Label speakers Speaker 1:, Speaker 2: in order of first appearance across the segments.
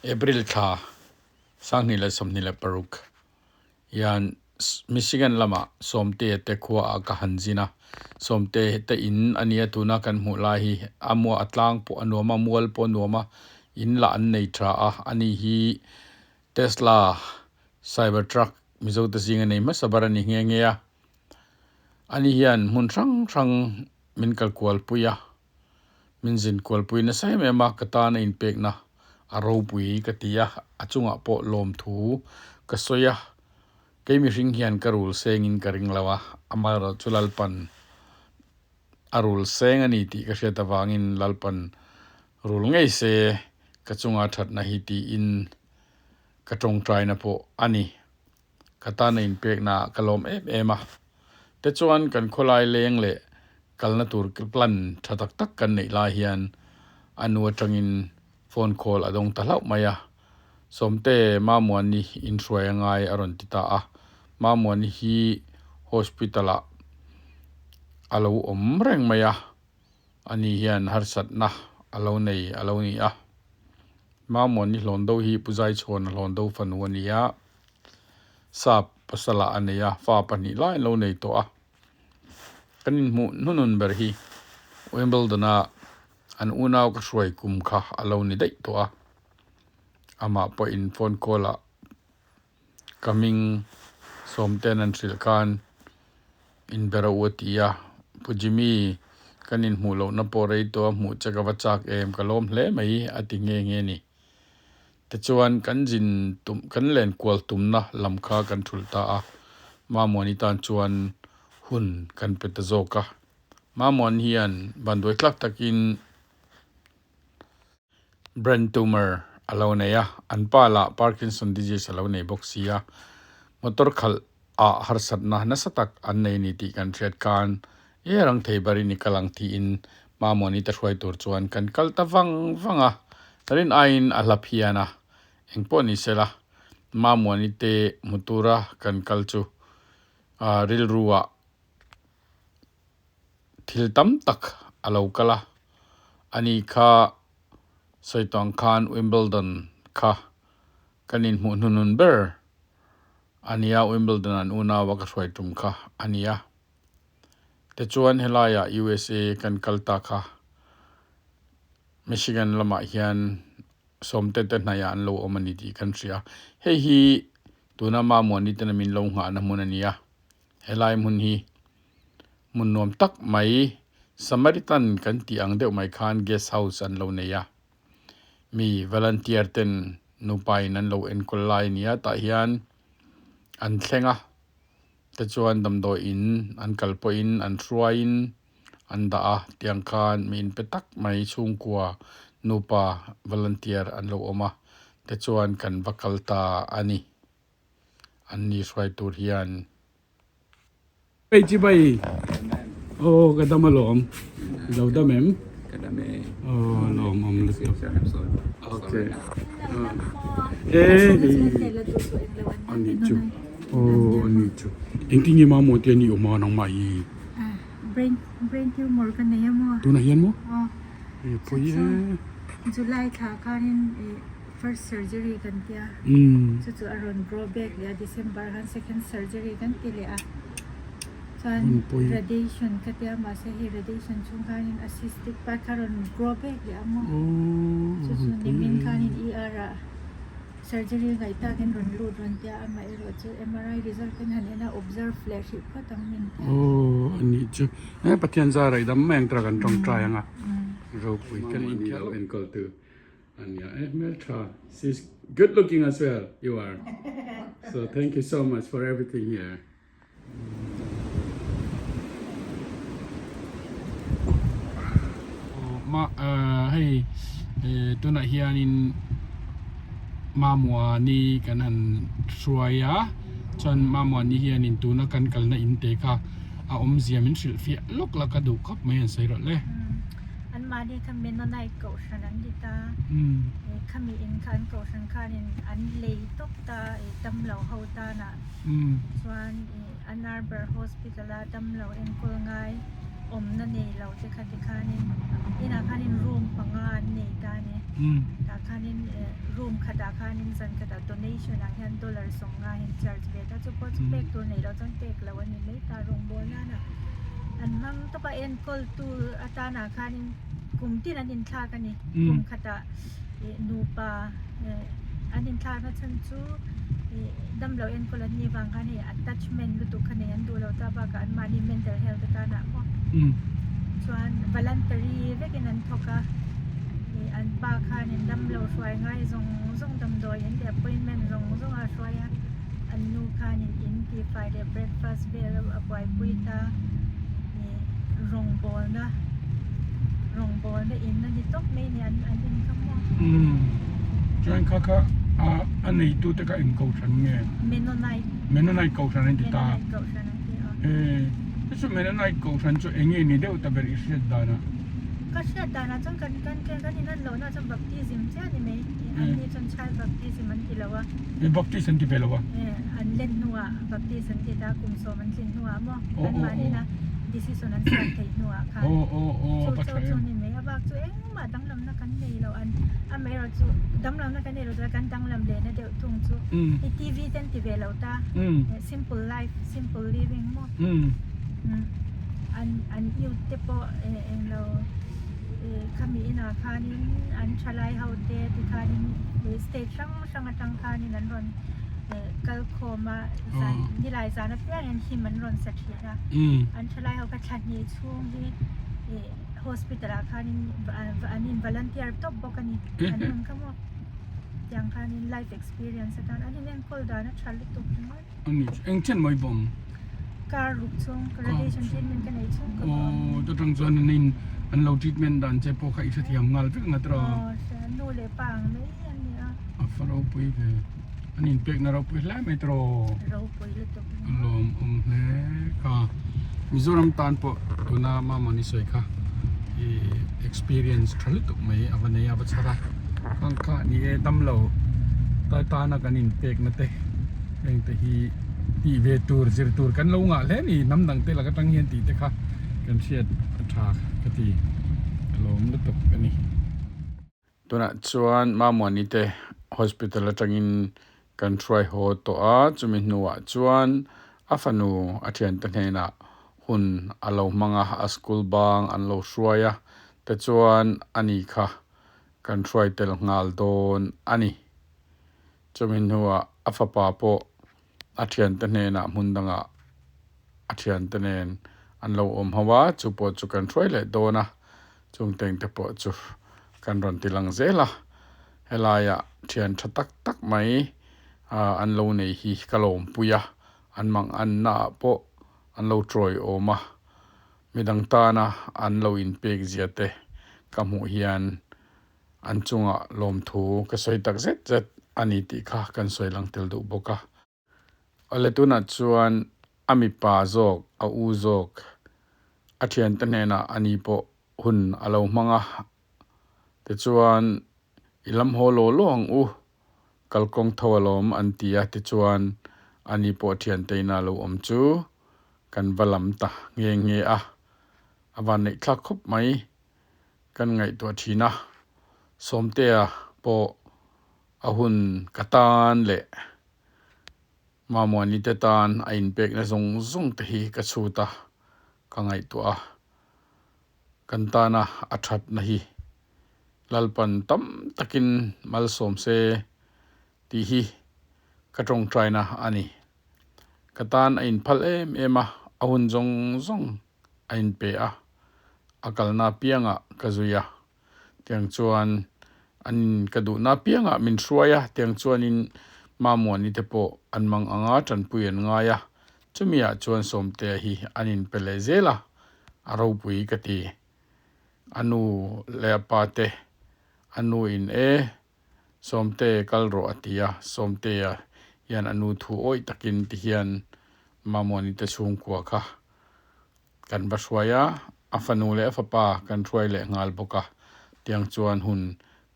Speaker 1: April thla 2026 hian Michigan lama Sawmtea te khua ah ka han zin a, Sawmtea te in a nia tuna kan hmuh lai hi a mua a tlang pawh a nuam a, mual pawh a nuam a, in lah an nei tha a, ani hi Tesla Cyber Truck Mizo te zinga nei hmasa ber a ni nghe nghe a, ani hian hmun hrang hrang min kal kual pui a, min zin kual pui nasa em em a, ka tan a inpekna a ropui ka ti a, a chungah pawh lawmthu ka sawi a, kei mihring hian ka rul sengin ka ring lo a, amaherawhchu chu Lalpan a rul seng a ni tih ka hriat avangin Lalpan rul ngei se ka chunga thatna hi tiin ka tawngtaina pawh a ni. Ka tan a inpekna ah ka lawm em em a. Tichuan kan khawlai leng leh kalna tur plan tha tak tak kan neih lai hian a nu atangin phone call a dawng ta hlauh mai a. Sawmte Mamuani inhruai a ngai a rawn ti ta a. Mamuani hi hospital ah a lo awm reng mai a. Ani hian harsatna a lo nei a lo ni a. Mamuani hlawn do hi Pu Zaichhuana hlawn do fanu a ni a, sap pasala a nei a, fa pahnih lai an lo nei tawh a. Kan inhmuh hnunun ber hi Wimbledon-a an unau ka hruai kum kha a lo ni daih tawh a. Amah pawhin phone call-ah Ka hming Sawmten an hrilh khan inbera u a ti a, Pu Jimmy, kan inhmuh lohna pawh rei tawh a hmuh che ka va chak em, ka lawm hle mai a ti nghe nghe a ni. Tichuan kan zin tum, kan len kual tumna lam kha kan thulh ta a, Mamuani tan chuan hun kan pe ta zawk a. Mamuani hian vanduai tlak takin Brain tumor a lo nei a, an pa lah Parkinson disease a lo nei bawk si a, motor khalh ah harsatna nasa tak an nei ni tih kan hriat khan e rang thei barin i kal ang tiin Mamawni te hruai tur chuan kan kal ta vang vang a, rin aiin a hla phian a, engpawh ni sela Mamawni te hmu tura kan kal chu rilru ah Thil tam tak a lo kal a, ani kha sawi tawng khan Wimbledon kha kan inhmuh hnunun ber a nia, Wimbledon an unau a ka hruai tum kha a nia. Tichuan helaiah USA kan kal ta kha Michigan lamah hian sawmte te hnaihah an lo awm a ni tih kan hria. Hei hi tuna Mamuani tena min lo nghahna hmun a nia. Helai hmun hi hmun nuam tak mai Samaritan kan tih ang deuh mai khan guest house an lo nei a, mi volunteer ten nupa in an lo enkawl lai a ni a tah hian an thleng a tichuan damdawi in an kal pawhin an hruaiin an dah a tiang khan mi inpe tak mai chhungkua nupa volunteer an lo awm a tichuan kan va kal ta a ni. An ni hruai tur hian. Hei chi bai aw ka dam alawm lo dam em
Speaker 2: ka dam e
Speaker 1: aw lawm awm lutuk okay e hei ani chu aw ani chu engtin nge mamawh te ani awm a nangmah hi
Speaker 3: brain brain tumor ka nei a maw
Speaker 1: tunah hian maw e pawi e
Speaker 3: July thla khanin First surgery kan tia chu chu a rawn grow back leh a December khan second surgery kan ti leh a chuan radiation ka tia mahse hei radiation chhung khanin a cystic part kha a rawn grow back leh a maw chu chu nimin khanin ER ah surgery ngaih takin rawn lut rawn tia amaherawh chu MRI result kan han en a observe leh hrih phawt ang min tia.
Speaker 1: Aw a nih chu he Pathian zara i dam mai ang tura kan tawngtai ang a ropui kan inkhel enkawl tu. Ania eh hmeltha she's good looking as well you are so thank you so much for everything here. Ma hei tunah hianin Mamuani kan han hruai a chuan Mamuani hianin tuna kan kalna in te kha a awmzia min hrilh fiah lawk la ka duh khawp mai an sawi rawh le.
Speaker 3: Anmahni kha Mennonite kohhran an ni ta. Khami in kha an kohhran khanin an lei tawp ta i damlo ho tanah chuan i Ann Arbor Hospital a damlo enkawl ngai awmna nei lo te kha tikhanin inah khanin room panga an nei ta a ni. Tah khanin room. Room khatah khanin zan khatah donation ah hian dollar 50 hian charge ve ta chu pawh chu pek tur neih loh chuan pek loh a ni mai ta rawngbawl nana an hmang tawp a enkawl tu atanah khanin kum tin an inthlak a ni kum khatah ih nupa eh an inthlak na chhan chu ih damlo enkawl an nih vang khan hei attachment lutuk kha nei an duh lo ta bakah anmahni mental health atanah pawh chuan voluntary vekin an thawk a. Ih an pa khanin damlo hruai ngai zawng zawng damdawi in leh appointment zawng zawng a hruai a an nu khanin in tihfai leh breakfast vel a buaipui ta ih rawngbawlna rawngbawlna in a ni tawp mai a ni an an in kha maw.
Speaker 1: Umm chuan kha kha a a neitu te kha eng kohhran nge?
Speaker 3: Mennonite.
Speaker 1: Mennonite kohhran an ti ta.
Speaker 3: Mennonite kohhran an ti a.
Speaker 1: Eh chu Mennonite kohhran chu eng nge ni deuh ta ber i hriat danah?
Speaker 3: Ka hriat danah chuan kan kan kan in an lohna chuan baptism chiah a ni mai. An ni chuan child baptism an ti lo a.
Speaker 1: Eh baptist an ti ve lo a.
Speaker 3: Eh an len hnuah baptist an ti ta kum sawm an tlin hnuah maw an mahni na decision an siam theih hnuah khan chu chu chu ni mai. A bak chu engmah danglamna kan nei lo an amaherawh chu danglamna kan nei lo chuan kan danglam lehna deuh thung chu i TV te an ti ve lo ta. Simple life simple living maw. An an youth te pawh eh englo eh khami inah khanin an thalai ho te tikhanin eh state hrang hrang atang khanin an rawn eh kal khawm a zan nilai zan apiangin him an rawn sa thin a an thalai ho kha thla hnih chhung hi eh hospital ah khanin an in volunteer tawp bawk a ni an rawn kha maw tiang khanin life experience atan an inenkawl dan a tha lutuk ringawt.
Speaker 1: Ani chu eng chen mai bawm?
Speaker 3: Kar ruk chhung radiation treatment ka nei chhung ka bawm.
Speaker 1: Aw chutang chuan an in an lo treatment dan che pawh kha i hrethiam nghal vek ang atira?
Speaker 3: Aw hria nu leh pa ang mai an ni a.
Speaker 1: A fa ropui ve. An inpekna ropui hle mai tiraw?
Speaker 3: Ropui lutuk.
Speaker 1: A lawmawm hle kha. Mizoram tan pawh tuna Mamawni sawi kha i experience tha lutuk mai a va nei a va chhar a. Khang kha ni e damlo tana kan inpekna te. Heng te hi tih ve tur zir tur kan lo ngah hle ni hnam dang te lak atang hian tih te kha kan hriat a tha ka ti ka lawm lutuk a ni. Tunah chuan Mamuani te hospital atangin kan hruai haw tawh a, chumi hnuah chuan a fanu a thiante hnenah hun a lo hmang a, a school bang an lo hruai a, tichuan ani kha kan hruai tel nghal dawn a ni. Chumi hnuah a fapa pawh a thiante hnenah hmun dangah a thiante nen an lo awm ho a, chu pawh chu kan hruai leh dawn a, chung tengte pawh chu kan rawn ti lang zel a, helaiah thian tha tak tak mai an lo nei hi ka lawmpui a, an mang annaah pawh an lo tawiawm a, midang tana an lo inpek zia te ka hmuh hian An chungah lawmthu ka sawi tak zet zet a ni tih kha kan sawi lang tel duh bawk a. Awle tunah chuan a mipa zawk, a u zawk, a thiante hnenah a ni pawh hun a lo hmang a. Tichuan i lam haw law law ang u, kalkawng tho alawm an ti a, tichuan a ni pawh thiante ina lo awm chu kan va lam ta nghe nghe a, a vanneih thlak khawp mai. Kan ngaihtuah thin a, Sawmtea pawh a hun ka tan leh Mamuani te tan a inpekna zawng zawng te hi ka chhut a, ka ngaihtuah a, kan tana a thatna hi Lalpan tam takin malsawm se tih hi ka tawngtaina a ni. Ka tan a inphal em em a, a hun zawng zawng a inpe a, a kalna apiangah ka zui a, tiang chuan an in ka duhna apiangah min hruai a, tiang chuanin Mamuani te pawh an mang anga tanpui an ngai a, chumiah chuan Sawmtea hi an inpe leh zel a, a ropui ka ti. A nu leh a pa te a nu in e Sawmte kal rawh a ti a, Sawmtea hian a nu thu awih takin ti hian Mamuani te chhungkua kha kan va hruai a, a fanu leh a fapa kan hruai leh nghal bawk a, tiang chuan hun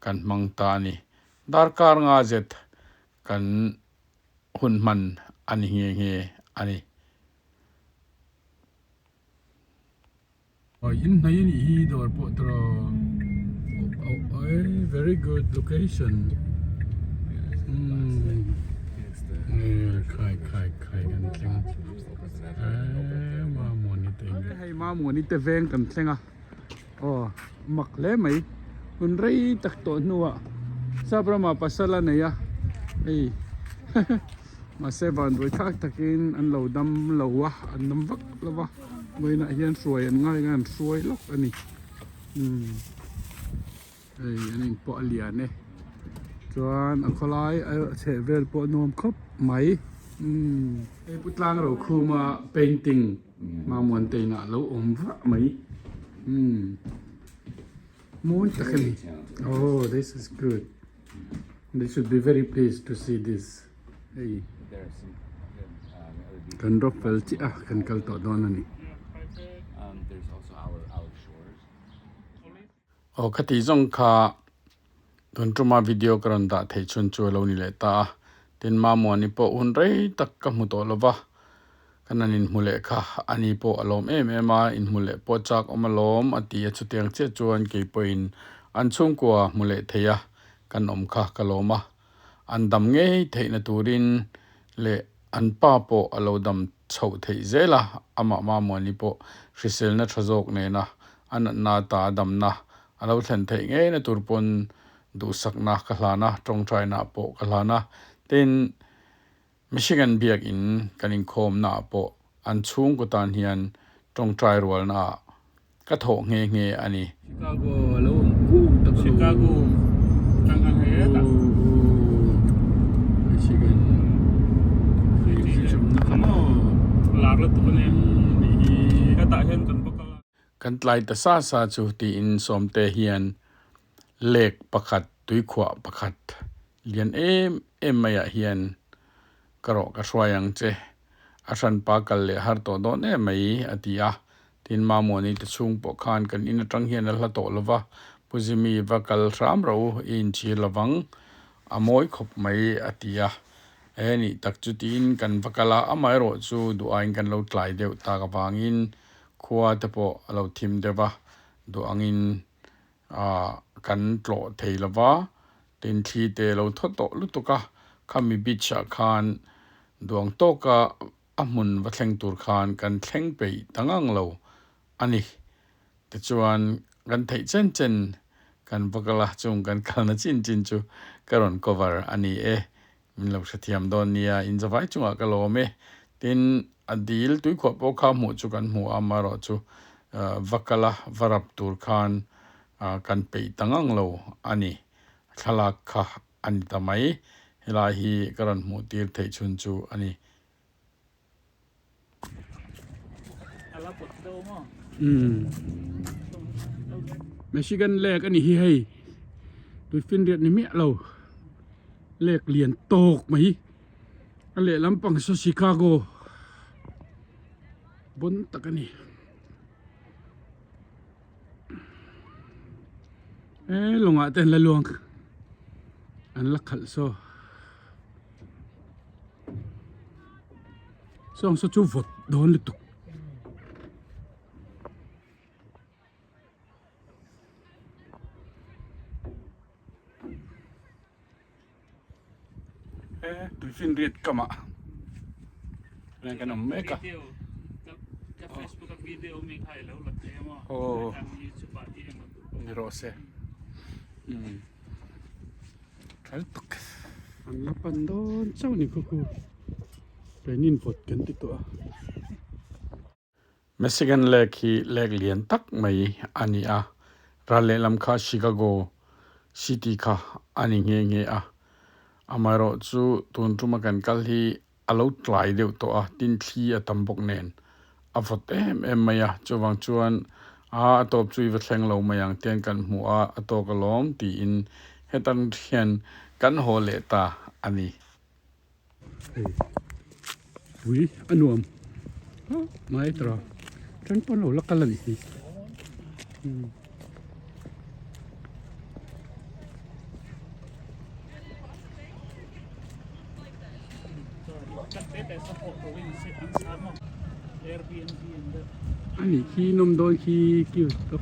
Speaker 1: kan hmang ta a ni. Darkar nga zet kan hun hman a ni nghe nghe a ni. In hnai a nih hi dawr pawh tawh very good location. Umm khai khai khai kan thleng eee Mamuani te in hei Mamuani te veng kan thleng a aw mak hle mai hun rei tak tawh hnuah sap ramah pasal a nei a hei mahse vanduai thlak takin an lo dam lo a an dam vak lo va vawiinah hian hruai an ngai ang a an hruai lawk a ni umm. Hei an in pawh a lian e chuan a khawlai a chheh vel pawh a nuam khawp mai umm hei pu tlang ro khuma painting Mamuante inah a lo awm vah mai umm mawi tak a ni oh this is good they should be very pleased to see this hei kan rawk fel chiah a kan kal tawh dawn a ni. Aw khati zawng kha tun tuma video ka rawn dah theih chhun chu a lo ni leh ta a, tin Mamuani pawh hun rei tak ka hmu tawh lo va, ka nan inhmu leh kha ani pawh a lawm em em a, inhmu leh pawh chak awm alawm a ti a, chutiang chiah chuan kei pawhin an chhungkua hmu leh thei a kan awm kha ka lawm a, an dam ngei theihna turin leh an pa pawh a lo dam chhoh theih zel a, amah Mamuani pawh hriselna tha zawk nena a natna ta damna a lo thlen theih ngeina tur pawn duhsakna ka hlan a, tawngtaina pawh ka hlan a. Tin, Michigan biakin kan inkhawmna ah pawh an chhungkaw tan hian tawngtai rualna ah ka thawh nghe nghe a ni. Chicago a lo awm kuk tak a lo.
Speaker 2: Chicago tang a he ta.
Speaker 1: Michigan hei kha maw.
Speaker 2: Lar la tuk a ni.
Speaker 1: Ni hi.
Speaker 2: Ka tah hian kan va kal a.
Speaker 1: Kan tlai ta sa sa chu tiin Sawmte hian lake pakhat tuikhuah pakhat lian em em maiah hian ka rawh ka hruai ang che. A hranpa kal leh har tawh dawn em mai a ti a. Tin Mamuani te chhung pawh khan kan in atang hian a hla tawh lo va, Pu Zimi va kal hram ro i inchhir lovang a mawi khawp mai a ti a. He nih tak chu tiin kan va kal a, amaherawh chu duhaiin kan lo tlai deuh tak avangin khua te pawh a lo thim deuh va, duh angin kan tlawh thei lo va, tin thli te lo thaw tawh lutuk a, khami beach ah khan duang tawka a hmun va thleng tur khan kan thleng peih ta ngang lo a ni. Tichuan kan theih chen chen kan va kal a, chung kan kalna chin chin chu ka rawn cover a ni e. Min lo hrethiam dawn nia, inzavai chungah ka lawm e. Tin, a dil tuikhuah pawh kha hmuh chu kan hmu a, amaherawh chu va kal a, va rap tur khan kan peih ta ngang lo a ni. Thlalak kha a ni ta mai. Helai hi ka rawn hmuh tir theih chhun chu a ni. Michigan lake a ni hi hei tuifinriat ni miah lo lake lian tawk mai hi a lehlam pang saw Chicago bawn tak a ni eh lawngah te an la luang an la khalh saw. Sawng saw chu vawt dawn lutuk. E tuifinriat kamah hian kan awm mek a. Aw ni rawh se umm. Ṭhal tak an la pan dawn chauh ni khaw khu keinin vawt kan ti tawh a. Michigan Lake hi lake lian tak mai a ni a, ral lehlam kha Chicago City kha a ni nghe nghe a. Amaherawh chu tun tuma kan kal hi a lo tlai deuh tawh a, tin thli a tam bawk nen a vawt em em mai a, chuvang chuan a a tawp chu i va thleng lo mai ang tiang kan hmu a, a tawk alawm tiin hetang hian kan haw leh ta a ni. Hei pui a nuam mai tawh a, then pawn lo la kal a nih hi. Ani khi nawm dawn khi cute tawp.